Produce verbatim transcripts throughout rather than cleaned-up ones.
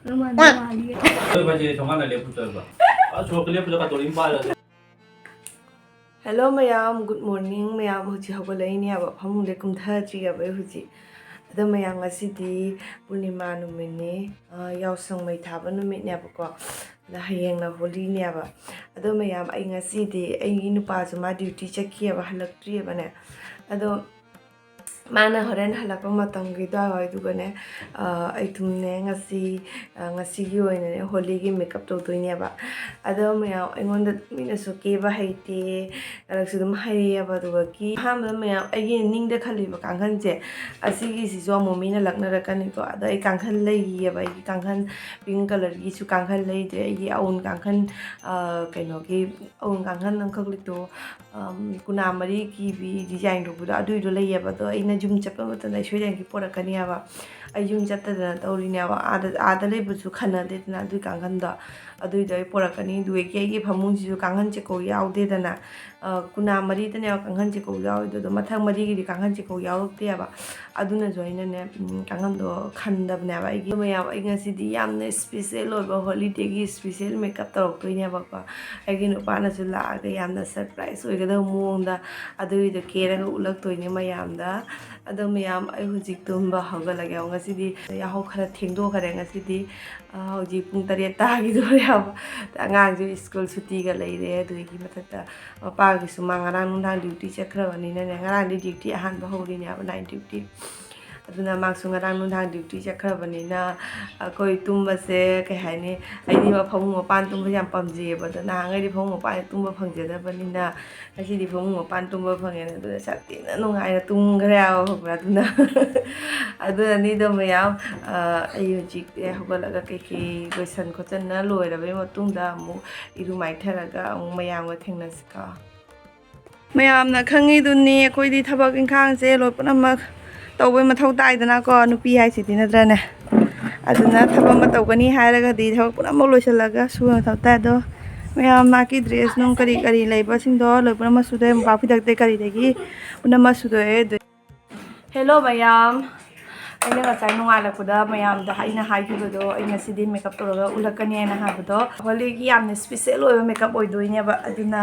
ꯑꯩꯈꯣꯏ ꯃꯥꯁꯦ ꯊꯣꯡꯒꯥꯟꯗ ꯂꯦꯞꯄꯨ ꯆꯠꯄ꯫ ꯑ, ꯁꯣꯔꯣꯛꯇ ꯂꯦꯞꯄꯨ ꯆꯠꯄ, ꯇꯣꯔꯤ ꯑꯃ ꯄꯥꯏꯔꯒ꯫ Hello ꯃꯌꯥꯝ, good morning꯫ ꯃꯌꯥꯝ ꯍꯧꯖꯤꯛ ꯍꯧꯒꯠꯂꯛꯏꯅꯦꯕ, ꯐꯃꯨꯡꯗꯩ ꯀꯨꯝꯊꯗ꯭ꯔꯤꯑꯕ ꯑꯩ ꯍꯧꯖꯤꯛ꯫ ꯑꯗꯣ ꯃꯌꯥꯝ, ꯉꯁꯤꯗꯤ ꯄꯨꯔꯅꯤꯃꯥ ꯅꯨꯃꯤꯠꯅꯤ, ꯑ, ꯌꯥꯎꯁꯪ ꯃꯩ ꯊꯥꯕ ꯅꯨꯃꯤꯠꯅꯦꯕꯀꯣ꯫ ꯑꯗ ꯍꯌꯦꯡꯅ ꯍꯣꯂꯤꯅꯦꯕ꯫ ꯑꯗꯣ ꯃꯌꯥꯝ, ꯑꯩ ꯉꯁꯤꯗꯤ ꯑꯩꯒꯤ ꯅꯨꯄꯥꯁꯨ ꯃꯥ duty ꯆꯠꯈꯤꯑꯕ, ꯍꯜꯂꯛꯇ꯭ꯔꯤꯑꯕꯅꯦ꯫ ꯑꯗꯣ ꯃꯥꯅ ꯍꯣꯔꯦꯟ ꯍꯜꯂꯛꯄ ꯃꯇꯝꯒꯤ ꯑꯗꯨꯋꯥꯏꯋꯥꯏꯗꯨꯒꯅꯦ, ꯑ, ꯑꯩ ꯊꯨꯝꯅꯦ ꯉꯁꯤ, ꯑ, ꯉꯁꯤꯒꯤ ꯑꯣꯏꯅꯅꯦ ꯍꯣꯂꯤꯒꯤ makeup ꯇꯧꯗꯣꯏꯅꯦꯕ꯫ ꯑꯗꯣ ꯃꯌꯥꯝ, ꯑꯩꯉꯣꯟꯗ ꯃꯤꯅꯁꯨ ꯀꯦꯕ ꯍꯩꯇꯦ, ꯑꯗꯨꯁꯨ ꯑꯗꯨꯝ ꯍꯩꯌꯦꯕ꯫ ꯑꯗꯨꯒ ꯀꯤ-, ꯑꯍꯥꯟꯕꯗ ꯃꯌꯥꯝ ꯑꯩꯒꯤ ꯅꯤꯡꯗ ꯈꯜꯂꯤꯕ ꯀꯥꯡꯈꯟꯁꯦ, ꯑꯁꯤꯒꯤꯁꯤꯁꯨ ꯑꯃꯨꯛ ꯃꯤꯅ ꯂꯛꯅꯔꯛꯀꯅꯤꯀꯣ꯫ ꯑꯗꯣ ꯑꯩ ꯀꯥꯡꯈꯟ ꯂꯩꯔꯤꯑꯕ, ꯑꯩꯒꯤ ꯀꯥꯡꯈꯟ pink colourꯒꯤꯁꯨ ꯀꯥꯡꯈꯟ ꯂꯩꯗ꯭ꯔꯦ꯫ ꯑꯩꯒꯤ ꯑꯎꯟ ꯀꯥꯡꯈꯟ, ꯑ, ꯀꯩꯅꯣꯒꯤ ꯑꯎꯟ ꯀꯥꯡꯈꯟ ꯑꯃꯈꯛ ꯂꯩꯇꯣ, ꯑꯝ, ꯀꯨꯅꯥ ꯃꯔꯤ ꯀꯤꯕꯤ design ꯇꯧꯕꯗꯣ, ꯑꯗꯨꯏꯗꯣ ꯂꯩꯌꯦꯕ꯫ ꯑꯗꯣ ꯑꯩꯅ ꯌꯨꯝ ꯆꯠꯄ ꯃꯇꯝꯗ ꯑꯩ ꯁꯣꯏꯗꯅꯒꯤ ꯄꯣꯔꯛꯀꯅꯤ ꯍꯥꯏꯕ꯫ ꯑꯩ ꯌꯨꯝ ꯆꯠꯇꯗꯅ ꯇꯧꯔꯤꯅꯦꯕ꯫ ꯑꯥꯗ, ꯑꯥꯗ ꯂꯩꯕꯁꯨ ꯈꯟꯅꯗꯦꯗꯅ ꯑꯗꯨꯏ ꯀꯥꯡꯈꯟꯗꯣ꯫ ꯑꯗꯨꯏꯗꯣ ꯑꯩ ꯄꯣꯔꯛꯀꯅꯤ꯫ ꯑꯗꯨꯗꯒꯤ ꯑꯩꯒꯤ ꯐꯃꯨꯡꯁꯤꯁꯨ ꯀꯥꯡꯈꯟ ꯆꯦꯀꯧ ꯌꯥꯎꯗꯦꯗꯅ꯫ ꯑ, ꯀꯨꯅꯥ ꯃꯔꯤꯗꯅꯦꯕ ꯀꯥꯡꯈꯟ ꯆꯦꯀꯧ ꯌꯥꯎꯔꯤꯗꯣ꯫ ꯑꯗꯣ ꯃꯊꯪ ꯃꯔꯤꯒꯤꯗꯤ ꯀꯥꯡꯈꯟ ꯆꯦꯀꯧ ꯌꯥꯎꯔꯛꯇꯦꯕ꯫ ꯑꯗꯨꯅꯁꯨ ꯑꯩꯅꯅꯦ, ꯎꯝ, ꯀꯥꯡꯈꯟꯗꯣ ꯈꯟꯗꯕꯅꯦꯕ꯫ ꯑꯩꯒꯤ ꯃꯌꯥꯝ, ꯑꯩ ꯉꯁꯤꯗꯤ ꯌꯥꯝꯅ special ꯑꯣꯏꯕ holidayꯒꯤ special makeup ꯇꯧꯔꯛꯇꯣꯏꯅꯦꯕꯀꯣ꯫ ꯑꯩꯒꯤ ꯅꯨꯄꯥꯅꯁꯨ ꯂꯥꯛꯑꯒ ꯌꯥꯝꯅ surprise ꯑꯣꯏꯒꯗꯕ ꯃꯑꯣꯡꯗ ꯑꯗꯨꯒꯤꯗꯣ ꯀꯦꯔꯒ ꯎꯠꯂꯛꯇꯣꯏꯅꯦ ꯃꯌꯥꯝꯗ꯫ ꯑꯗꯣ ꯃꯌꯥꯝ, ꯑꯩ ꯍꯧꯖꯤꯛ ꯇꯨꯝꯕ ꯍꯧꯒꯠꯂꯒꯦ꯫ ꯉꯁꯤꯗꯤ ꯌꯥꯍꯧ ꯈꯔ ꯊꯦꯡꯗꯣꯛꯈ꯭ꯔꯦ꯫ ꯉꯁꯤꯗꯤ, ꯑ, ꯍꯧꯖꯤꯛ ꯄꯨꯡ ꯇꯔꯦꯠ ꯇꯥꯈꯤꯗꯣꯔꯦ ꯍꯥꯏꯕ꯫ ꯑꯉꯥꯡꯁꯨ school ꯁꯨꯇꯤꯒ ꯂꯩꯔꯦ꯫ ꯑꯗꯨꯗꯒꯤ ꯃꯊꯛꯇ ꯃꯄꯥꯒꯤꯁꯨ ꯃꯥ ꯉꯔꯥꯡ ꯅꯨꯡꯗꯥꯡ duty ꯆꯠꯈ꯭ꯔꯕꯅꯤꯅꯅꯦ, ꯉꯔꯥꯡꯗꯤ duty ꯑꯍꯥꯟꯕ ꯍꯧꯔꯤꯅꯦꯕ, night duty꯫ ꯑꯗꯨꯅ ꯃꯥꯁꯨ ꯉꯔꯥꯡ ꯅꯨꯡꯗꯥꯡ duty ꯆꯠꯈ꯭ꯔꯕꯅꯤꯅ ꯑꯩꯈꯣꯏ ꯇꯨꯝꯕꯁꯦ, ꯀꯩ ꯍꯥꯏꯅꯤ, ꯑꯩꯗꯤ ꯐꯃꯨꯡ ꯃꯄꯥꯟ ꯇꯨꯝꯕꯁꯦ ꯌꯥꯝ ꯄꯥꯝꯖꯩꯌꯦꯕ꯫ ꯑꯗꯣ ꯅꯍꯥꯟꯈꯩꯗꯤ ꯐꯃꯨꯡ ꯃꯄꯥꯟꯗ ꯇꯨꯝꯕ ꯐꯪꯖꯗꯕꯅꯤꯅ ꯉꯁꯤꯗꯤ ꯐꯃꯨꯡ ꯃꯄꯥꯟ ꯇꯨꯝꯕ ꯐꯪꯉꯦꯅ, ꯑꯗꯨꯅ ꯁꯥꯊꯤꯅ ꯅꯨꯡꯉꯥꯏꯅ ꯇꯨꯝꯈ꯭ꯔꯦ ꯍꯥꯏꯕ, ꯈꯪꯕ꯭ꯔꯥ? ꯑꯗꯨꯅ, ꯑꯗꯨꯅꯅꯤꯗꯣ ꯃꯌꯥꯝ, ꯑ, ꯑꯩ ꯍꯧꯖꯤꯛ ꯍꯧꯒꯠꯂꯒ ꯀꯩꯀꯩ ꯂꯣꯏꯁꯟ ꯈꯣꯠꯆꯟꯅ ꯂꯣꯏꯔꯕꯩ ꯃꯇꯨꯡꯗ ꯑꯃꯨꯛ ꯏꯔꯨ ꯃꯥꯏꯊꯔꯒ ꯑꯃꯨꯛ ꯃꯌꯥꯝꯒ ꯊꯦꯡꯅꯁꯤꯀꯣ꯫ ꯃꯌꯥꯝꯅ ꯈꯪꯉꯤꯗꯨꯅꯤ, ꯑꯩꯈꯣꯏꯗꯤ ꯊꯕꯛ ꯏꯪꯈꯥꯡꯁꯦ ꯂꯣꯏ ꯄꯨꯝꯅꯃꯛ ꯇꯧꯕꯩ ꯃꯊꯧ ꯇꯥꯏꯗꯅꯀꯣ, ꯅꯨꯄꯤ ꯍꯥꯏꯁꯤꯗꯤ, ꯅꯠꯇ꯭ꯔꯅꯦ? ꯑꯗꯨꯅ ꯊꯕꯛ ꯑꯃ ꯇꯧꯒꯅꯤ ꯍꯥꯏꯔꯒꯗꯤ ꯊꯕꯛ ꯄꯨꯝꯅꯃꯛ ꯂꯣꯏꯁꯤꯜꯂꯒ ꯁꯨꯕ ꯃꯊꯧ ꯇꯥꯏ꯫ ꯑꯗꯣ ꯃꯌꯥꯝ ꯃꯥꯒꯤ dress ꯅꯨꯡ ꯀꯔꯤ ꯀꯔꯤ ꯂꯩꯕꯁꯤꯡꯗꯣ ꯂꯣꯏ ꯄꯨꯝꯅꯃꯛ ꯁꯨꯗꯣꯛꯑꯦ, ꯃꯣꯝꯄꯥꯛ ꯐꯤꯗꯛꯇꯩ ꯀꯔꯤꯗꯒꯤ ꯄꯨꯝꯅꯃꯛ ꯁꯨꯗꯣꯛꯑꯦ꯫ ꯑꯗꯨ Hello ꯃꯌꯥꯝ, ꯑꯩꯅ ꯉꯁꯥꯏ ꯅꯣꯡꯉꯥꯜꯂꯛꯄꯗ ꯃꯌꯥꯝꯗ ꯑꯩꯅ ꯍꯥꯏꯈꯤꯕꯗꯣ, ꯑꯩ ꯉꯁꯤꯗꯤ ꯃꯦꯀꯞ ꯇꯧꯔꯒ ꯎꯠꯂꯛꯀꯅꯤ ꯍꯥꯏꯅ ꯍꯥꯏꯕꯗꯣ, ꯍꯣꯂꯤꯒꯤ ꯌꯥꯝꯅ ꯁ꯭ꯄꯤꯁꯦꯜ ꯑꯣꯏꯕ ꯃꯦꯀꯞ ꯑꯣꯏꯗꯣꯏꯅꯦꯕ꯫ ꯑꯗꯨꯅ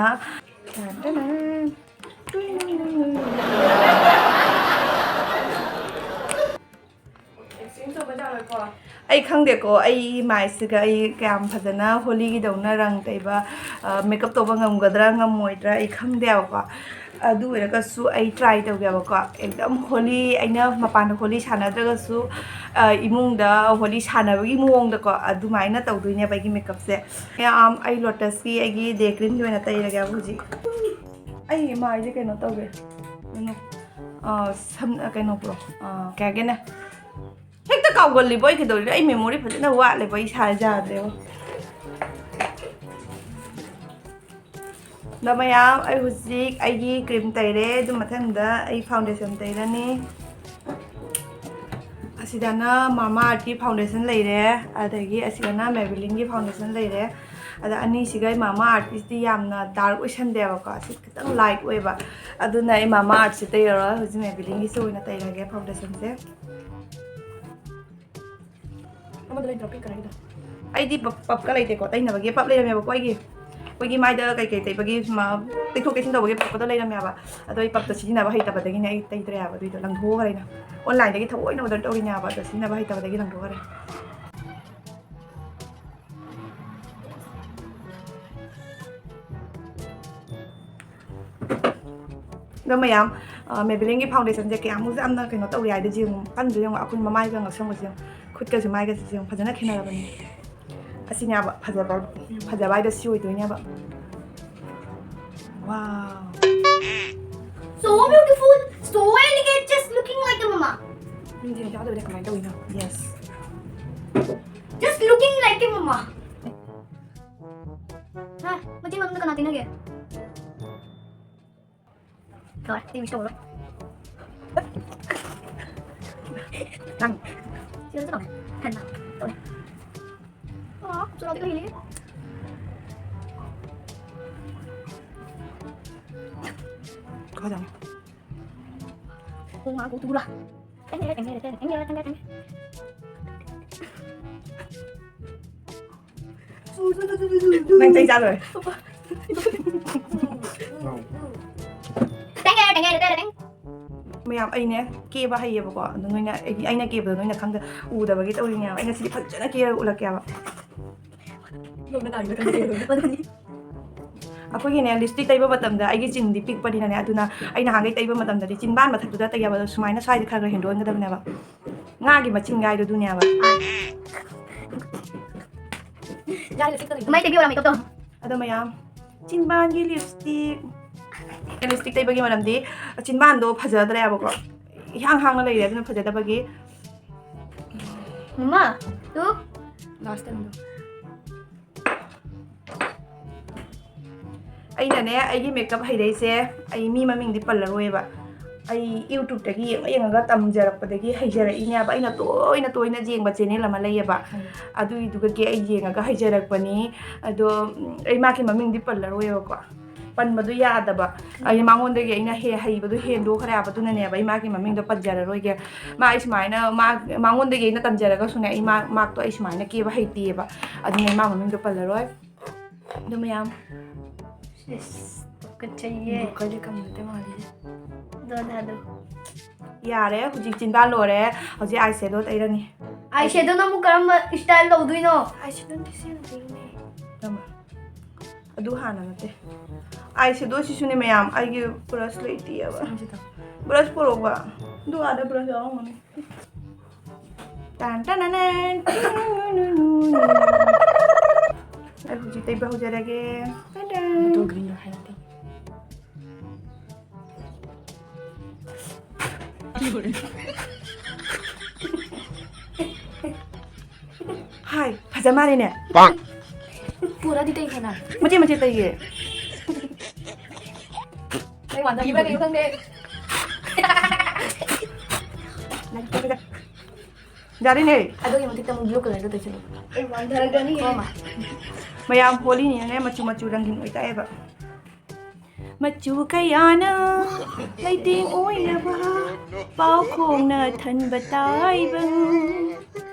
ꯑꯩ ꯈꯪꯗꯦꯀꯣ, ꯑꯩ ꯃꯥꯏꯁꯤꯒ ꯑꯩ ꯀꯌꯥꯝ ꯐꯖꯅ ꯍꯣꯂꯤꯒꯤꯗꯧꯅ ꯔꯪ ꯇꯩꯕ, ꯑ, ꯃꯦꯀꯞ ꯇꯧꯕ ꯉꯝꯒꯗ꯭ꯔꯥ ꯉꯝꯃꯣꯏꯗ꯭ꯔꯥ ꯑꯩ ꯈꯪꯗꯦꯕꯀꯣ꯫ ꯑꯗꯨ ꯑꯣꯏꯔꯒꯁꯨ ꯑꯩ ꯇ꯭ꯔꯥꯏ ꯇꯧꯒꯦꯕꯀꯣ꯫ ꯑꯦꯛꯗꯝ ꯍꯣꯂꯤ, ꯑꯩꯅ ꯃꯄꯥꯟꯗ ꯍꯣꯂꯤ ꯁꯥꯟꯅꯗ꯭ꯔꯒꯁꯨ, ꯑ, ꯏꯃꯨꯡꯗ ꯍꯣꯂꯤ ꯁꯥꯟꯅꯕꯒꯤ ꯃꯑꯣꯡꯗꯀꯣ, ꯑꯗꯨꯃꯥꯏꯅ ꯇꯧꯗꯣꯏꯅꯦꯕ ꯑꯩꯒꯤ ꯃꯦꯀꯞꯁꯦ꯫ ꯃꯌꯥꯝ, ꯑꯩ ꯂꯣꯇꯁꯀꯤ ꯑꯩꯒꯤ ꯗꯦ ꯀ꯭ꯔꯤꯝꯒꯤ ꯑꯣꯏꯅ ꯇꯩꯔꯒꯦꯕ ꯍꯧꯖꯤꯛ꯫ ꯑꯩ ꯃꯥꯏꯁꯦ ꯀꯩꯅꯣ ꯇꯧꯒꯦ꯫ ꯀꯩꯅꯣ, ꯑ, ꯁꯝ-, ꯑ, ꯀꯩꯅꯣ ꯄꯨꯔꯛꯑꯣ꯫ ꯑ, ꯀꯩ ꯍꯥꯏꯒꯦꯅꯦ? ꯍꯦꯛꯇ ꯀꯥꯎꯒꯜꯂꯤꯕꯣ ꯑꯩ ꯀꯩꯗꯧꯔꯤꯅꯣ? ꯑꯩ ꯃꯦꯃꯣꯔꯤ ꯐꯖꯅ ꯋꯥꯠꯂꯦꯕ, ꯑꯩ ꯏꯁꯥ ꯌꯥꯗ꯭ꯔꯦꯕ꯫ ꯑꯗꯣ ꯃꯌꯥꯝ, ꯑꯩ ꯍꯧꯖꯤꯛ ꯑꯩꯒꯤ ꯀ꯭ꯔꯤꯝ ꯇꯩꯔꯦ, ꯑꯗꯨ ꯃꯊꯪꯗ ꯑꯩ ꯐꯥꯎꯟꯗꯦꯁꯟ ꯇꯩꯔꯅꯤ꯫ ꯑꯁꯤꯗꯅ ꯃꯥꯃꯥ ꯑꯥꯔꯠꯀꯤ ꯐꯥꯎꯟꯗꯦꯁꯟ ꯂꯩꯔꯦ, ꯑꯗꯒꯤ ꯑꯁꯤꯗꯅ ꯃꯦꯕꯤꯂꯤꯟꯒꯤ ꯐꯥꯎꯟꯗꯦꯁꯟ ꯂꯩꯔꯦ꯫ ꯑꯗ ꯑꯅꯤꯁꯤꯒ ꯃꯥꯃꯥ ꯑꯥꯔꯠꯀꯤꯁꯤꯗꯤ ꯌꯥꯝꯅ ꯗꯥꯔꯛ ꯑꯣꯏꯁꯟꯗꯦꯕꯀꯣ, ꯑꯁꯤ ꯈꯤꯇꯪ ꯂꯥꯏꯠ ꯑꯣꯏꯕ꯫ ꯑꯗꯨꯅ ꯑꯩ ꯃꯥꯃꯥ ꯑꯥꯔꯠꯁꯦ ꯇꯩꯔꯔꯣꯏ, ꯍꯧꯖꯤꯛ ꯃꯦꯕꯤꯂꯤꯟꯒꯤꯁꯦ ꯑꯣꯏꯅ ꯇꯩꯔꯒꯦ ꯐꯥꯎꯟꯗꯦꯁꯟꯁꯦ꯫ ꯑꯃꯗꯣ ꯂꯩꯇ꯭ꯔꯣ, ꯄꯤꯡ ꯀꯂꯔꯒꯤꯗꯣ? ꯑꯩꯗꯤ ꯄꯞ-, ꯄꯞꯀ ꯂꯩꯇꯦꯀꯣ, ꯇꯩꯅꯕꯒꯤ ꯄꯞ ꯂꯩꯔꯝꯃꯦꯕꯀꯣ ꯑꯩꯒꯤ꯫ ꯑꯩꯈꯣꯏꯒꯤ ꯃꯥꯏꯗ ꯀꯩꯀꯩ ꯇꯩꯕꯒꯤ ꯃ-, ꯇꯩꯊꯣꯛ ꯇꯩꯁꯤꯟ ꯇꯧꯕꯒꯤ ꯄꯞꯀꯗꯣ ꯂꯩꯔꯝꯃꯦꯕ꯫ ꯑꯗꯣ ꯑꯩ ꯄꯞꯇꯣ ꯁꯤꯖꯤꯟꯅꯕ ꯍꯩꯇꯕꯗꯒꯤꯅꯦ ꯑꯩ ꯇꯩꯗ꯭ꯔꯦ ꯍꯥꯏꯕ, ꯑꯗꯨꯏꯗꯣ ꯂꯪꯊꯣꯛꯈ꯭ꯔꯦ ꯑꯩꯅ꯫ ꯑꯣꯟꯂꯥꯏꯟꯗꯒꯤ ꯊꯑꯣꯏꯅ ꯑꯣꯔꯗꯔ ꯇꯧꯔꯤꯅꯦ ꯍꯥꯏꯕ, ꯑꯗꯣ ꯁꯤꯖꯤꯟꯅꯕ ꯍꯩꯇꯕꯗꯒꯤ ꯂꯪꯊꯣꯛꯈ꯭ꯔꯦ꯫ ꯑꯗꯣ ꯃꯌꯥꯝ, ꯑ, ꯃꯦꯕꯤꯂꯤꯟꯒꯤ ꯐꯥꯎꯟꯗꯦꯁꯟꯁꯦ ꯀꯌꯥꯃꯨꯛ ꯌꯥꯝꯅ ꯀꯩꯅꯣ ꯇꯧꯔꯤ ꯍꯥꯏꯗꯣ ꯌꯦꯡꯉꯨ, ꯀꯟꯗ꯭ꯔꯥ ꯌꯦꯡꯉꯨ, ꯑꯩꯈꯣꯏ ꯃꯃꯥꯏꯒ ꯉꯛꯁꯝꯒꯁꯦ ꯌꯦꯡꯉꯨ, ꯈꯨꯠꯀꯁꯦ ꯃꯥꯏꯒꯁꯦ ꯌꯦꯡꯉꯨ, ꯐꯖꯅ ꯈꯦꯠꯅꯔꯕꯅꯤ꯫ ꯑꯁꯤꯅꯦꯕ ꯐꯖꯕ, ꯐꯖꯕ ꯍꯥꯏꯗꯣ ꯁꯤ ꯑꯣꯏꯗꯣꯏꯅꯦꯕ꯫ Wow. So beautiful, so elegant, just looking like a mama. ꯃꯤꯡꯁꯦ ꯌꯥꯗꯕꯗ ꯀꯃꯥꯏꯅ ꯇꯧꯋꯤꯅꯣ? Yes. Just looking like a mama. ꯍꯥ, ꯃꯆꯤꯟ ꯃꯅꯨꯡꯗ ꯀꯅꯥ ꯇꯤꯟꯅꯒꯦ? ꯂꯣꯏꯔꯦ, ꯑꯩ wish ꯇꯧꯔꯔꯣꯏ꯫ ꯅꯪ꯫ ꯁꯤꯗꯁꯨ ꯇꯧꯋꯦ꯫ ꯍꯦꯟꯅ ꯇꯧꯋꯦ꯫ ꯑꯥ, ꯆꯨꯔꯥꯗꯤ ꯀꯩ ꯍꯤꯜꯂꯤ? ꯈꯖꯥꯡ꯫ ꯀꯣꯡ ꯉꯥ ꯀꯣꯛ ꯇꯨꯔꯥ꯫ ꯅꯪ ꯆꯩ ꯆꯥꯗꯣꯔꯦ꯫ ꯃꯌꯥꯝ, ꯑꯩꯅꯦ ꯀꯦꯕ ꯍꯩꯌꯦꯕꯀꯣ, ꯑꯗꯣ ꯅꯣꯏꯅ, ꯑꯩꯗꯤ, ꯑꯩꯅ ꯀꯦꯕꯗꯣ ꯅꯣꯏꯅ ꯈꯪꯗ, ꯎꯗꯕꯒꯤ ꯇꯧꯔꯤꯅꯦꯕ꯫ ꯑꯩ ꯉꯁꯤꯗꯤ ꯐꯖꯅ ꯀꯦꯔꯒ ꯎꯠꯂꯛꯀꯦꯕ꯫ ꯑꯩꯈꯣꯏꯒꯤꯅꯦ, ꯂꯤꯞꯁꯇꯤꯛ ꯇꯩꯕ ꯃꯇꯝꯗ ꯑꯩꯒꯤ ꯆꯤꯟꯗꯤ ꯄꯤꯛꯄꯅꯤꯅꯅꯦ, ꯑꯗꯨꯅ ꯑꯩ ꯅꯍꯥꯟꯈꯩ ꯇꯩꯕ ꯃꯇꯝꯗꯗꯤ ꯆꯤꯟꯕꯥꯟ ꯃꯊꯛꯇꯨꯗ ꯇꯩꯌꯦꯕ, ꯑꯗꯣ ꯁꯨꯃꯥꯏꯅ ꯁ꯭ꯋꯥꯏꯗ ꯈꯔ ꯈꯔ ꯍꯦꯟꯗꯣꯛꯍꯟꯒꯗꯕꯅꯦꯕ꯫ ꯉꯥꯒꯤ ꯃꯆꯤꯟꯒꯥꯏꯗꯨ ꯑꯗꯨꯅꯦꯕ꯫ ꯃꯥꯏ ꯇꯩꯕꯤꯌꯣꯔꯥ ꯃꯦꯀꯞꯇꯣ? ꯑꯗꯣ ꯃꯌꯥꯝ, ꯆꯤꯟꯕꯥꯟꯒꯤ ꯂꯤꯞꯁꯇꯤꯛ, ꯂꯤꯞꯁꯇꯤꯛ ꯇꯩꯕꯒꯤ ꯃꯔꯝꯗꯤ ꯆꯤꯟꯕꯥꯟꯗꯣ ꯐꯖꯗ꯭ꯔꯦꯕꯀꯣ, ꯏꯍꯥꯡ ꯍꯥꯡꯅ ꯂꯩꯔꯦ, ꯑꯗꯨꯅ ꯐꯖꯗꯕꯒꯤ꯫ ꯃꯃꯥ, ꯇꯨ꯫ ꯂꯥꯁ ꯇꯥꯏꯝꯗꯣ꯫ ꯑꯩꯅꯅꯦ, ꯑꯩꯒꯤ ꯃꯦꯀꯞ ꯍꯩꯔꯛꯏꯁꯦ, ꯑꯩ ꯃꯤ ꯃꯃꯤꯡꯗꯤ ꯄꯜꯂꯔꯣꯏꯕ, ꯑꯩ YouTube-ꯇꯒꯤ ꯌꯦꯡꯉ ꯌꯦꯡꯉꯒ ꯇꯝꯖꯔꯛꯄꯗꯒꯤ ꯍꯩꯖꯔꯛꯏꯅꯦꯕ꯫ ꯑꯩꯅ ꯇꯣꯏꯅ ꯇꯣꯏꯅ ꯌꯦꯡꯕ ꯆꯦꯅꯦꯜ ꯑꯃ ꯂꯩꯌꯦꯕ, ꯎꯝ꯫ ꯑꯗꯨꯏꯗꯨꯒꯗꯤ ꯑꯩ ꯌꯦꯡꯉꯒ ꯍꯩꯖꯔꯛꯄꯅꯤ꯫ ꯑꯗꯣ, ꯎꯝ, ꯑꯩ ꯃꯥꯒꯤ ꯃꯃꯤꯡꯗꯤ ꯄꯜꯂꯔꯣꯏꯕꯀꯣ, ꯄꯟꯕꯗꯣ ꯌꯥꯗꯕ꯫ ꯑꯩ ꯃꯉꯣꯟꯗꯒꯤ ꯑꯩꯅ ꯍꯦ-, ꯍꯩꯕꯗꯣ ꯍꯦꯟꯗꯣꯛꯈ꯭ꯔꯦ ꯍꯥꯏꯕꯗꯨꯅꯅꯦꯕ ꯑꯩ ꯃꯥꯒꯤ ꯃꯃꯤꯡꯗꯣ ꯄꯟꯖꯔꯔꯣꯏꯒꯦ꯫ ꯃꯥ ꯑꯩ ꯁꯨꯃꯥꯏꯅ, ꯃꯥ, ꯃꯉꯣꯟꯗꯒꯤ ꯑꯩꯅ ꯇꯝꯖꯔꯒꯁꯨꯅꯦ, ꯑꯩ ꯃꯥ, ꯃꯥꯛꯇꯣ ꯑꯩ ꯁꯨꯃꯥꯏꯅ ꯀꯦꯕ ꯍꯩꯇꯦꯕ, ꯑꯗꯨꯅ ꯑꯩ ꯃꯥ ꯃꯃꯤꯡꯗꯣ ꯄꯜꯂꯔꯣꯏ꯫ ꯑꯗꯨ ꯃꯌꯥꯝ꯫ ꯏꯁ, ꯇꯨꯀꯠꯆꯩꯌꯦ꯫ ꯕ꯭ꯔꯣꯀꯣꯂꯤ ꯀꯝꯕꯤꯅꯠꯇ ꯃꯥꯜꯂꯤꯍꯦ꯫ ꯑꯗꯣ, ꯑꯗꯣ, ꯑꯗꯣ꯫ ꯌꯥꯔꯦ, ꯍꯧꯖꯤꯛ ꯆꯤꯟꯕꯥꯟ ꯂꯣꯏꯔꯦ꯫ ꯍꯧꯖꯤꯛ eye shadow ꯇꯩꯔꯅꯤ꯫ Eye shadow-ꯅ ꯑꯃꯨꯛ ꯀꯔꯝꯕ style ꯇꯧꯗꯣꯏꯅꯣ? Eye shadow-ꯗꯤ ꯁꯤ ꯌꯥꯝ ꯇꯩꯅꯦ꯫ ꯀꯔꯝꯕ? ꯑꯗꯨ ꯍꯥꯟꯅ ꯅꯠꯇꯦ꯫ Eye shadow-ꯁꯤꯁꯨꯅꯦ ꯃꯌꯥꯝ, ꯑꯩꯒꯤ brush ꯂꯩꯇꯦꯕ꯫ ꯁꯝꯁꯤꯗ꯫ Brush ꯄꯨꯔꯛꯎꯕ꯫ ꯑꯗꯨ ꯑꯥꯗ brush ꯌꯥꯎꯔꯝꯒꯅꯤ꯫ ꯇꯥꯟ ꯇꯥꯅꯥꯅꯥꯟ꯫ ꯑꯩ ꯍꯧꯖꯤꯛ ꯇꯩꯕ ꯍꯧꯖꯔꯒꯦ꯫ ꯇꯥꯟ ꯇꯥꯟ꯫ ꯑꯗꯣ green-ꯗꯣ highlight ꯇꯧ꯫ ꯍꯥꯏ, ꯐꯖ ꯃꯥꯜꯂꯦꯅꯦ꯫ ꯄꯨꯔꯥꯗꯤ ꯇꯩꯈ꯭ꯔꯦꯅ꯫ ꯃꯆꯦꯠ ꯃꯆꯦꯠ ꯇꯩꯌꯦ꯫ ꯅꯪ ꯋꯥꯟꯗꯕ꯭ꯔꯥ ꯀꯩꯅꯣ ꯈꯪꯗꯦ꯫ ꯌꯥꯔꯦꯅꯦ꯫ ꯑꯗꯨꯒꯤ ꯃꯊꯛꯇ ꯑꯃꯨꯛ blue colour-ꯗꯣ ꯇꯩꯁꯜꯂꯣ꯫ ꯑꯩ ꯋꯥꯟꯊꯔꯛꯀꯅꯤ꯫ ꯃꯌꯥꯝ ꯍꯣꯂꯤꯅꯤꯅꯅꯦ ꯃꯆꯨ ꯃꯆꯨ ꯔꯪꯒꯤꯟ ꯑꯣꯏꯇꯥꯛꯑꯦꯕ꯫ ꯃꯆꯨ ꯀꯌꯥꯅ ꯂꯩꯇꯦꯡ ꯑꯣꯏꯔꯕ ꯄꯥꯎꯈꯣꯡꯅ ꯊꯟꯕ ꯇꯥꯏꯕꯪ꯫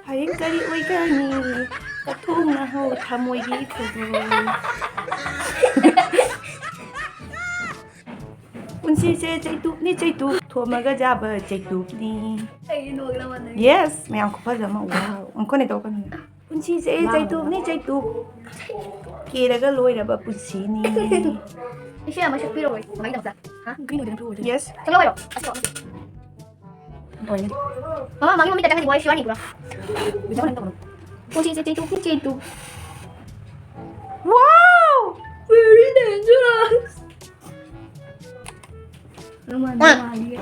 ꯍꯌꯦꯡ ꯀꯔꯤ ꯑꯣꯏꯒꯅꯤ? ꯀꯊꯣꯡꯅ ꯍꯧ ꯊꯃꯣꯏꯒꯤ ꯈꯨꯗꯣꯜ꯫ ꯄꯨꯟꯁꯤꯁꯦ ꯆꯩꯇꯨꯞꯅꯤ ꯆꯩꯇꯨꯞ, ꯊꯣꯝꯃꯒ ꯆꯥꯕ ꯆꯩꯇꯨꯞꯅꯤ꯫ ꯀꯩꯒꯤꯅꯣ ꯅꯣꯛꯂꯝꯃꯅꯤ? Yes, ꯃꯌꯥꯝ ꯈꯨꯐꯖ ꯑꯃ꯫ Wow, ꯑꯩꯈꯣꯏꯅ ꯇꯧꯔꯛꯀꯅꯤ꯫ ꯄꯨꯟꯁꯤꯁꯦ ꯆꯩꯇꯨꯞꯅꯤ ꯆꯩꯇꯨꯞ, ꯀꯦꯔꯒ ꯂꯣꯏꯔꯕ ꯄꯨꯟꯁꯤꯅꯤ꯫ ꯏꯁꯩ ꯑꯃ ꯁꯛꯄꯤꯔꯛꯑꯣ, ꯀꯃꯥꯏꯅ ꯇꯧꯕ? ꯍꯥ? Yes. ꯁꯛꯂꯛꯑꯣꯏꯔꯣ? ꯑꯁ, ꯑꯣ, ꯑꯣ꯫ ꯃꯃꯥ, ꯃꯃꯤ ꯃꯃꯤꯠꯇ ꯆꯪꯍꯟꯅꯤꯡꯕ ꯋꯥꯔꯤ ꯁꯤꯋꯥꯅꯤꯕ꯭ꯔꯣ? ꯄꯨꯟꯁꯤꯁꯦ ꯆꯩꯇꯨꯞꯅꯤ ꯆꯩꯇꯨꯞ꯫ Wow! Very dangerous! ꯅꯨꯡꯉꯥꯏꯕ ꯃꯥꯜꯂꯤ꯫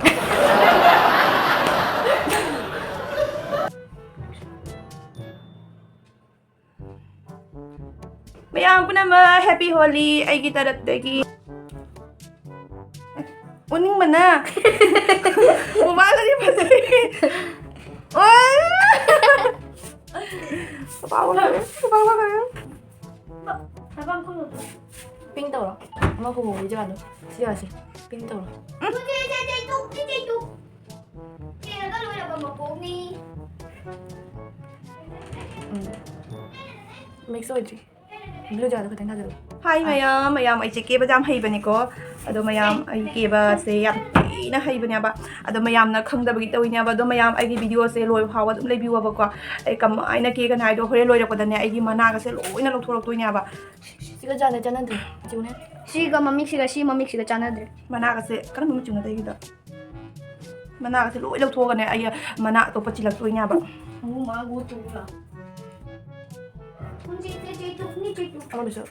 ꯃꯌꯥꯝ ꯄꯨꯝꯅꯃꯛ Happy Holi ꯑꯩꯒꯤ ꯇꯔꯞꯇꯒꯤ꯫ ꯎꯅꯤꯡꯕꯅ꯫ ꯃꯃꯥꯗꯗꯤ ꯐꯖꯩ꯫ ꯑꯣꯏ! ꯄꯄꯥ ꯋꯥꯈꯜ, ꯄꯄꯥ ꯋꯥꯈꯜ꯫ Pink ꯇꯧꯔꯣ꯫ ꯑꯃ ꯍꯣꯕꯒꯤ ꯖꯒꯥꯗꯣ꯫ ꯁꯤ ꯖꯒꯥꯁꯦ꯫ Pink ꯇꯧꯔꯣ꯫ ꯎꯝ꯫ Mix ꯑꯣꯏꯗ꯭ꯔꯤ꯫ Blue ꯖꯒꯥꯗꯣ ꯈꯤꯇꯪ ꯊꯥꯖꯤꯜꯂꯣ꯫ Hi ꯃꯌꯥꯝ, ꯃꯌꯥꯝ ꯑꯩꯁꯦ ꯀꯦꯕꯁꯦ ꯌꯥꯝ ꯍꯩꯕꯅꯤꯀꯣ꯫ ꯑꯗꯣ ꯃꯌꯥꯝ ꯑꯩ ꯀꯦꯕꯁꯦ ꯌꯥꯝ ꯊꯤꯅ ꯍꯩꯕꯅꯦꯕ꯫ ꯑꯗꯣ ꯃꯌꯥꯝꯅ ꯈꯪꯗꯕꯒꯤ ꯇꯧꯔꯤꯅꯦꯕ꯫ ꯑꯗꯣ ꯃꯌꯥꯝ ꯑꯩꯒꯤ videoꯁꯦ ꯂꯣꯏꯕ ꯐꯥꯎꯕ ꯑꯗꯨꯝ ꯂꯩꯕꯤꯌꯣꯕꯀꯣ꯫ ꯑꯩ ꯀꯃꯥꯏꯅ ꯀꯦꯒꯅꯤ ꯍꯥꯏꯗꯣ ꯍꯣꯔꯦꯟ ꯂꯣꯏꯔꯛꯄꯗꯅꯦ ꯑꯩꯒꯤ ꯃꯅꯥꯒꯁꯦ ꯂꯣꯏꯅ ꯂꯧꯊꯣꯔꯛꯇꯣꯏꯅꯦꯕ꯫ ꯁꯤꯒ ꯆꯥꯟꯅ-, ꯆꯥꯟꯅꯗ꯭ꯔꯦ꯫ ꯆꯤꯎꯅꯦ꯫ ꯁꯤꯒ ꯃꯃꯤꯛꯁꯤꯒ ꯁꯤ ꯃꯃꯤꯛꯁꯤꯒ ꯆꯥꯟꯅꯗ꯭ꯔꯦ꯫ ꯃꯅꯥꯒꯁꯦ ꯀꯔꯝꯕ ꯃꯆꯨꯅꯣ ꯑꯇꯩꯒꯤꯗꯣ? ꯃꯅꯥꯒꯁꯦ ꯂꯣꯏ ꯂꯧꯊꯣꯛꯑꯒꯅꯦ ꯑꯩ ꯃꯅꯥ ꯑꯇꯣꯞꯄ ꯆꯤꯜꯂꯛꯇꯣꯏꯅꯦꯕ꯫ ꯄꯨꯟꯁꯤꯁꯦ ꯆꯩꯇꯨꯞꯅꯤ ꯆꯩꯇꯨꯞ꯫ ꯑꯃꯗꯨꯁꯨ꯫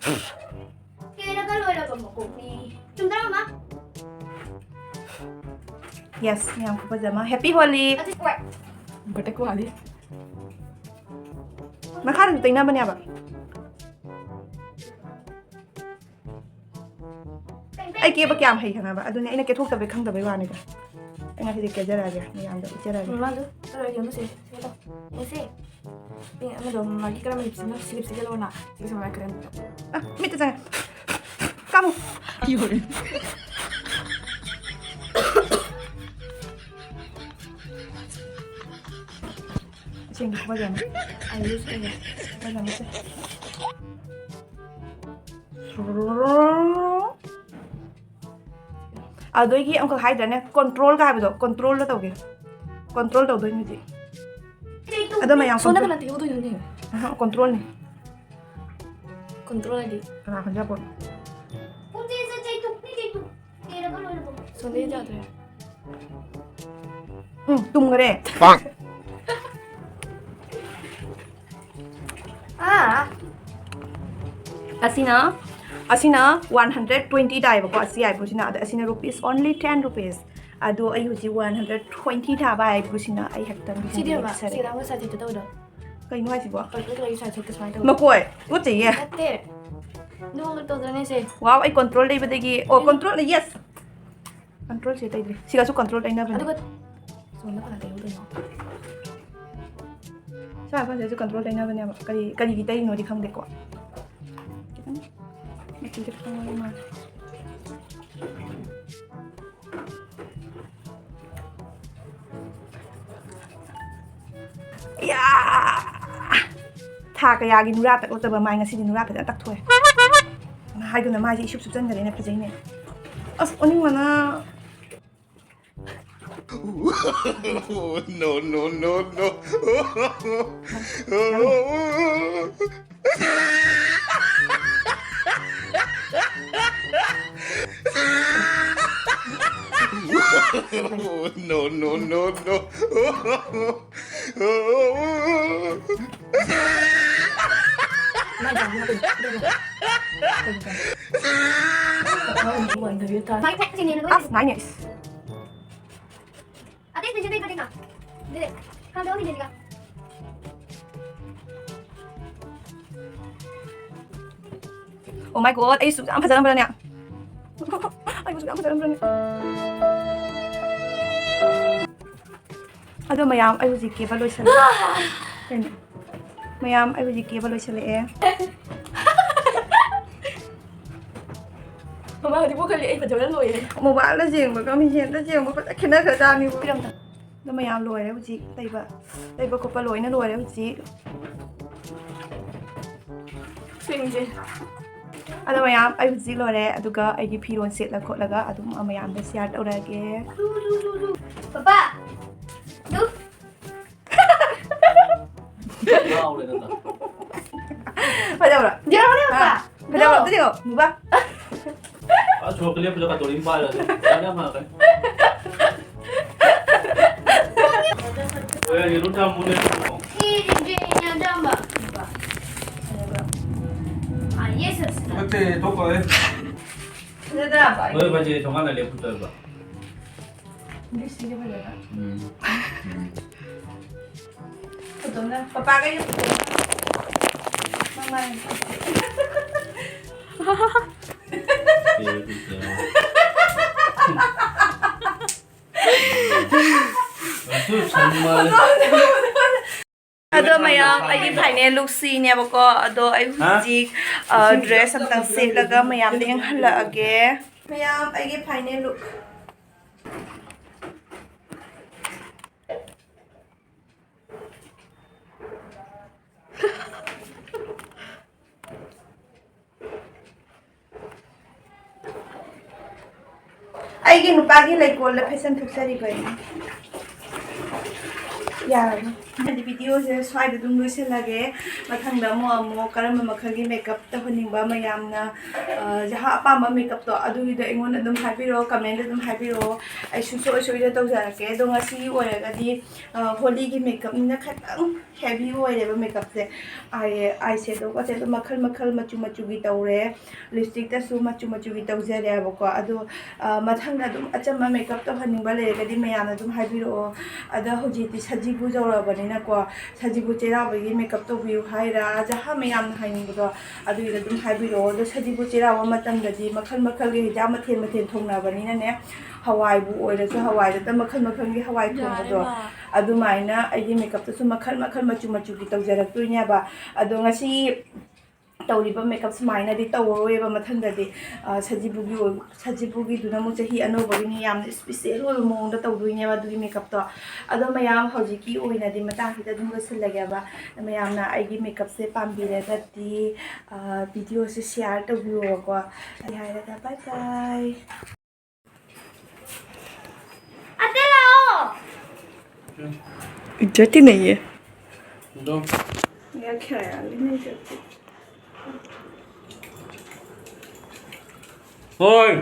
ꯀꯦꯔꯒ ꯂꯣꯏꯔꯕ ꯃꯀꯣꯛꯅꯤ꯫ ꯆꯨꯝꯗ꯭ꯔꯥ, ꯃꯃꯥ? Yes, ꯃꯌꯥꯝ ꯈꯨꯐꯖ ꯑꯃ꯫ Happy Holi! ꯑꯗꯨ ꯍꯣꯏ꯫ ꯕꯇꯔ ꯋꯥꯂꯤ꯫ ꯃꯈꯥꯗꯁꯨ ꯇꯩꯅꯕꯅꯦꯕ꯫ ꯑꯩ ꯀꯦꯕ ꯀꯌꯥꯝ ꯍꯩ ꯈꯪꯉꯕ? ꯑꯗꯨꯅꯦ ꯑꯩꯅ ꯀꯦꯊꯣꯛꯇꯕꯩ ꯈꯪꯗꯕꯩ ꯋꯥꯅꯤꯗ꯫ ꯑꯩ ꯉꯁꯤꯗꯤ ꯀꯦꯖꯔꯛꯑꯒꯦ, ꯃꯌꯥꯝꯗ ꯎꯠꯆꯔꯛꯑꯒꯦ꯫ ꯃꯥꯗꯨ ꯀꯂꯔ ꯌꯦꯡꯉꯨꯁꯦ꯫ ꯁꯤ ꯇꯧ꯫ ꯌꯦꯡꯁꯦ꯫ ꯄꯤꯡ ꯑꯃꯗꯣ ꯃꯥꯒꯤ ꯀꯔꯝꯕ ꯂꯤꯞꯁꯤꯅꯣ? ꯁꯤ ꯂꯤꯞꯁꯤ ꯌꯦꯜꯂꯣꯅ꯫ ꯁꯤꯒꯤꯁꯨ ꯃꯥꯏ ꯀꯔꯝꯕꯅꯣ? ꯑ, ꯃꯤꯠꯇ ꯆꯪꯉꯦ꯫ Come. ꯑꯁꯦꯡꯕ ꯈꯨꯕꯥꯛ ꯌꯥꯝ꯫ ꯑꯩ use ꯇꯧꯒꯦ꯫ ꯈꯨꯕꯥꯛ ꯌꯥꯝ ꯅꯠꯇꯦ꯫ ꯑꯗꯨꯗꯒꯤ ꯑꯃꯨꯛꯈꯛ ꯍꯥꯏꯗ꯭ꯔꯅꯦ, control ꯒ ꯍꯥꯏꯕꯗꯣ, control ꯗ ꯇꯧꯒꯦ꯫ Control ꯇꯧꯗꯣꯏꯅꯤ ꯍꯧꯖꯤꯛ꯫ ꯑꯗꯣ ꯃꯌꯥꯝ ꯁꯣꯝꯗ control꯫ ꯀꯅꯥ ꯇꯩꯍꯧꯗꯣꯏꯅꯣꯅꯦ? ꯑꯍ, control ꯅꯤ꯫ Control ꯍꯥꯏꯗꯤ? ꯀꯅꯥ ꯈꯪꯖꯕꯣ? ꯁꯣꯝꯗ ꯌꯥꯗ꯭ꯔꯦ꯫ ꯎꯝ, ꯇꯨꯝꯈꯔꯦ꯫ ꯑꯥ꯫ ꯑꯁꯤꯅ, ꯑꯁꯤꯅ one hundred twenty ꯇꯥꯏꯌꯦꯕꯀꯣ, ꯑꯁꯤ ꯌꯥꯏꯕꯨꯁꯤꯅ꯫ ꯑꯗ ꯑꯁꯤꯅ rupees, only ten rupees꯫ ꯑꯗꯣ ꯑꯩ ꯍꯧꯖꯤꯛ one hundred twenty ꯊꯥꯕ ꯍꯥꯏꯕꯨꯁꯤꯅ ꯑꯩ ꯍꯦꯛꯇ ꯁꯤꯗꯤ ꯂꯨꯍꯣꯡꯕ ꯑꯃ, ꯌꯦꯡꯖꯔꯒꯦ꯫ ꯁꯤꯗ ꯑꯃ side ꯍꯦꯛꯇ ꯇꯧꯕꯗꯣ꯫ ꯀꯩꯅꯣ ꯍꯥꯏꯁꯤꯕꯣ? Purple colour ꯒꯤ side ꯍꯦꯛꯇ ꯁꯨꯃꯥꯏꯅ ꯇꯧꯕꯗꯣ꯫ ꯃꯀꯣꯏ, ꯇꯨꯀꯠꯆꯩꯌꯦ꯫ ꯅꯠꯇꯦ꯫ ꯅꯣꯡꯃ ꯇꯧꯗ꯭ꯔꯅꯦ ꯁꯦ꯫ Wow, ꯑꯩ control ꯂꯩꯕꯗꯒꯤ, ꯑꯣ, control, yes꯫ Control ꯁꯦ ꯇꯩꯗ꯭ꯔꯤ꯫ ꯁꯤꯒꯁꯨ control ꯇꯩꯅꯕꯅꯦ꯫ ꯑꯗꯨꯒ ꯁꯣꯝꯗ ꯀꯅꯥ ꯇꯩꯍꯧꯗꯣꯏꯅꯣ? ꯁꯤ ꯃꯐꯝꯁꯤꯗꯁꯨ control ꯇꯩꯅꯕꯅꯦꯕ꯫ ꯀꯔꯤ, ꯀꯔꯤꯒꯤ ꯇꯩꯔꯤꯅꯣꯗꯤ ꯈꯪꯗꯦꯀꯣ꯫ ꯈꯤꯇꯪ ꯃꯆꯨꯁꯦ ꯈꯤꯇꯪ ꯋꯥꯠꯂꯤ ꯃꯥꯜꯂꯦ꯫ ꯌꯥ! ꯊꯥ ꯀꯌꯥꯒꯤ ꯅꯨꯔꯥ ꯇꯛꯂꯛꯇꯕ ꯃꯥꯏ ꯉꯁꯤꯗꯤ ꯅꯨꯔꯥ ꯐꯖꯅ ꯇꯛꯊꯣꯛꯑꯦ꯫ ꯍꯥꯏꯗꯨꯅ ꯃꯥꯏꯁꯦ ꯏꯁꯨꯞ ꯁꯨꯞꯆꯟꯈ꯭ꯔꯦꯅꯦ, ꯐꯖꯩꯅꯦ꯫ ꯑꯁ, ꯑꯣꯅꯤꯡꯕꯅ꯫ No, no, no, no. No, no, no, no. That's nice. Oh my God, ꯑꯩꯁꯨ ꯌꯥꯝ ꯐꯖꯔꯝꯕ꯭ꯔꯅꯦ? ꯑꯩꯁꯨ ꯌꯥꯝ ꯐꯖꯔꯝꯕ꯭ꯔꯅꯦ? ꯑꯗꯣ ꯃꯌꯥꯝ, ꯑꯩ ꯍꯧꯖꯤꯛ ꯀꯦꯕ ꯂꯣꯏꯁꯜꯂꯦ꯫ ꯀꯩꯅꯣ? ꯃꯌꯥꯝ, ꯑꯩ ꯍꯧꯖꯤꯛ ꯀꯦꯕ ꯂꯣꯏꯁꯜꯂꯛꯑꯦ꯫ ꯃꯥ ꯍꯧꯖꯤꯛ ꯄꯨꯈꯠꯂꯤ, ꯑꯩ ꯐꯖꯕꯅ ꯂꯣꯏꯔꯦ꯫ Mobile-ꯗ ꯌꯦꯡꯕꯒ ꯃꯤꯡꯁꯦꯟꯗ ꯌꯦꯡꯕꯒ ꯐꯖ ꯈꯦꯠꯅꯈ꯭ꯔꯖꯥꯠꯅꯤꯕꯨ꯫ ꯄꯤꯔꯝꯗ꯫ ꯑꯗꯣ ꯃꯌꯥꯝ ꯂꯣꯏꯔꯦ ꯍꯧꯖꯤꯛ ꯇꯩꯕ꯫ ꯇꯩꯕ ꯈꯣꯠꯄ ꯂꯣꯏꯅ ꯂꯣꯏꯔꯦ ꯍꯧꯖꯤꯛ꯫ ꯁꯤꯡꯁꯦ꯫ ꯑꯗꯣ ꯃꯌꯥꯝ, ꯑꯩ ꯍꯧꯖꯤꯛ ꯂꯣꯏꯔꯦ, ꯑꯗꯨꯒ ꯑꯩꯒꯤ ꯐꯤꯔꯣꯜ ꯁꯦꯠꯂ ꯈꯣꯠꯂꯒ ꯑꯗꯨꯝ ꯃꯌꯥꯝꯗ share ꯇꯧꯔꯛꯑꯒꯦ꯫ ꯄꯄꯥ! ꯗꯨ! ꯉꯥꯎꯔꯦꯗꯅ꯫ ꯐꯖꯕ꯭ꯔꯣ? ꯌꯥꯎꯔꯦ, ꯄꯄꯥ! ꯐꯖꯕ꯭ꯔꯣ? ꯑꯗꯨꯗꯤ ꯌꯦꯡꯉꯣ, ꯃꯨꯕꯥ꯫ ꯑ, ꯁꯣꯔꯣꯛꯇ ꯂꯦꯞꯄꯗ ꯀꯇꯣꯔꯤ ꯑꯃ ꯄꯥꯏꯔꯒ ꯌꯥꯝ ꯌꯥꯝ ꯍꯪꯉꯛꯀꯅꯤ꯫ ꯍꯣꯏ, ꯌꯦꯔꯨꯝ ꯆꯥꯃꯨꯛ ꯂꯩꯔꯝꯃꯣ꯫ ꯁꯤ ꯌꯦꯡꯖꯦ, ꯌꯦꯡꯖꯦ, ꯑꯆꯝꯕ꯫ ꯑꯥ, yes, sir. ꯐꯠꯇꯦ, ꯊꯣꯛꯈ꯭ꯔꯣꯍꯦ꯫ ꯐꯖꯗ꯭ꯔꯥ? ꯍꯣꯏ, ꯐꯖꯩ, ꯊꯣꯡꯒꯥꯟꯗ ꯂꯦꯞꯄꯨ ꯇꯧꯔꯤꯕ꯫ ꯏꯪꯂꯤꯁꯁꯤꯒ ꯐꯖꯅ꯫ ꯎꯝ꯫ ꯎꯝ꯫ ꯐꯣꯇꯣꯅ ꯄꯄꯥꯒ ꯑꯩꯒ ꯐꯣꯇꯣ꯫ ꯃꯃꯥꯏ꯫ ꯑꯗꯨ ꯁꯪ ꯃꯥꯜꯂꯦ꯫ ꯑꯗꯣ ꯃꯌꯥꯝ, ꯑꯩꯒꯤ final look ꯁꯤꯅꯦꯕꯀꯣ꯫ ꯑꯗꯣ ꯑꯩ ꯍꯥ? ꯍꯧꯖꯤꯛ, ꯑ, dress ꯑꯝꯇꯪ ꯁꯦꯠꯂꯒ ꯃꯌꯥꯝꯗ ꯌꯦꯡꯍꯜꯂꯛꯑꯒꯦ꯫ ꯃꯌꯥꯝ, ꯑꯩꯒꯤ final look꯫ ꯑꯩꯒꯤ ꯅꯨꯄꯥꯒꯤ ꯂꯩꯀꯣꯜꯗ fashion ꯊꯣꯛꯆꯔꯤꯕ ꯑꯩꯅ꯫ ꯌꯥꯔꯕ? ꯑꯗꯨꯗꯤ video ꯁꯦ ꯁ꯭ꯋꯥꯏꯗ ꯑꯗꯨꯝ ꯂꯣꯏꯁꯤꯜꯂꯒꯦ꯫ ꯃꯊꯪꯗ ꯑꯃꯨꯛ ꯑꯃꯨꯛ ꯀꯔꯝꯕ ꯃꯈꯜꯒꯤ makeup ꯇꯧꯍꯟꯅꯤꯡꯕ ꯃꯌꯥꯝꯅ, ꯑ, ꯖꯍꯥ ꯑꯄꯥꯝꯕ makeup ꯇꯣ ꯑꯗꯨꯒꯤꯗꯣ ꯑꯩꯉꯣꯟꯗ ꯑꯗꯨꯝ ꯍꯥꯏꯕꯤꯔꯛꯑꯣ, comment ꯑꯗꯨꯝ ꯍꯥꯏꯕꯤꯔꯛꯑꯣ꯫ ꯑꯩ ꯁꯨꯡꯁꯣꯏ ꯁꯣꯏꯗꯅ ꯇꯧꯖꯔꯛꯀꯦ꯫ ꯑꯗꯣ ꯉꯁꯤꯒꯤ ꯑꯣꯏꯔꯒꯗꯤ, ꯑ, ꯍꯣꯂꯤꯒꯤ makeup ꯅꯤꯅ ꯈꯤꯇꯪ heavy ꯑꯣꯏꯔꯦꯕ makeup ꯁꯦ꯫ Eye, eye shadow ꯒꯁꯦ ꯑꯗꯨꯝ ꯃꯈꯜ ꯃꯈꯜ ꯃꯆꯨ ꯃꯆꯨꯒꯤ ꯇꯧꯔꯦ꯫ Lipstick ꯇꯁꯨ ꯃꯆꯨ ꯃꯆꯨꯒꯤ ꯇꯧꯖꯔꯦꯕꯀꯣ꯫ ꯑꯗꯣ, ꯑ, ꯃꯊꯪꯗ ꯑꯗꯨꯝ ꯑꯆꯝꯕ makeup ꯇꯧꯍꯟꯅꯤꯡꯕ ꯂꯩꯔꯒꯗꯤ ꯃꯌꯥꯝꯅ ꯑꯗꯨꯝ ꯍꯥꯏꯕꯤꯔꯛꯑꯣ꯫ ꯑꯗꯣ ꯍꯧꯖꯤꯛꯇꯤ ꯁꯖꯤꯕꯨ ꯌꯧꯔꯛꯑꯕꯅꯤꯅꯀꯣ, ꯁꯖꯤꯕꯨ ꯆꯩꯔꯥꯎꯕꯒꯤ makeup ꯇꯧꯕꯤꯌꯨ ꯍꯥꯏꯔꯥ, ꯖꯍꯥ ꯃꯌꯥꯝꯅ ꯍꯥꯏꯅꯤꯡꯕꯗꯣ ꯑꯗꯨꯒꯤꯗꯣ ꯑꯗꯨꯝ ꯍꯥꯏꯕꯤꯔꯛꯑꯣ꯫ ꯑꯗꯣ ꯁꯖꯤꯕꯨ ꯆꯩꯔꯥꯎꯕ ꯃꯇꯝꯗꯗꯤ ꯃꯈꯜ ꯃꯈꯜꯒꯤ ꯍꯤꯟꯖꯥꯡ ꯃꯊꯦꯜ ꯃꯊꯦꯜ ꯊꯣꯡꯅꯕꯅꯤꯅꯅꯦ, ꯍꯋꯥꯏꯕꯨ ꯑꯣꯏꯔꯁꯨ ꯍꯋꯥꯏꯗꯇ ꯃꯈꯜ ꯃꯈꯜꯒꯤ ꯍꯋꯥꯏ ꯊꯣꯡꯕꯗꯣ, ꯌꯥꯔꯦ, ꯃꯥ꯫ ꯑꯗꯨꯃꯥꯏꯅ ꯑꯩꯒꯤ makeup ꯇꯁꯨ ꯃꯈꯜ ꯃꯈꯜ ꯃꯆꯨ ꯃꯆꯨꯒꯤ ꯇꯧꯖꯔꯛꯇꯣꯏꯅꯦꯕ꯫ ꯑꯗꯣ ꯉꯁꯤ ꯇꯧꯔꯤꯕ ꯃꯦꯀꯞ ꯁꯨꯃꯥꯏꯅꯗꯤ ꯇꯧꯔꯔꯣꯏꯕ ꯃꯊꯪꯗꯗꯤ꯫ ꯑ, ꯁꯖꯤꯕꯨꯒꯤ ꯑꯣꯏ-, ꯁꯖꯤꯕꯨꯒꯤꯗꯨꯅ ꯑꯃꯨꯛ ꯆꯍꯤ ꯑꯅꯧꯕꯒꯤꯅꯤ, ꯌꯥꯝꯅ ꯏꯁꯄꯤꯁꯦꯜ ꯑꯣꯏꯕ ꯃꯑꯣꯡꯗ ꯇꯧꯗꯣꯏꯅꯦꯕ ꯑꯗꯨꯒꯤ ꯃꯦꯀꯞꯇꯣ꯫ ꯑꯗꯣ ꯃꯌꯥꯝ, ꯍꯧꯖꯤꯛꯀꯤ ꯑꯣꯏꯅꯗꯤ ꯃꯇꯥꯡꯁꯤꯗ ꯑꯗꯨꯝ ꯂꯣꯏꯁꯤꯜꯂꯒꯦꯕ꯫ ꯃꯌꯥꯝꯅ ꯑꯩꯒꯤ ꯃꯦꯀꯞꯁꯦ ꯄꯥꯝꯕꯤꯔꯒꯗꯤ, ꯑ, ꯚꯤꯗꯤꯑꯣꯁꯦ ꯁꯤꯌꯥꯔ ꯇꯧꯕꯤꯔꯣꯀꯣ꯫ ꯑꯗꯨ ꯍꯥꯏꯔꯒ ꯕꯥꯏ ꯕꯥꯏ꯫ ꯑꯇꯩ ꯂꯥꯛꯑꯣ꯫ इज्जत ही नहीं है। दो। यार, ख्याल ही नहीं करती। ꯍꯣꯏ꯫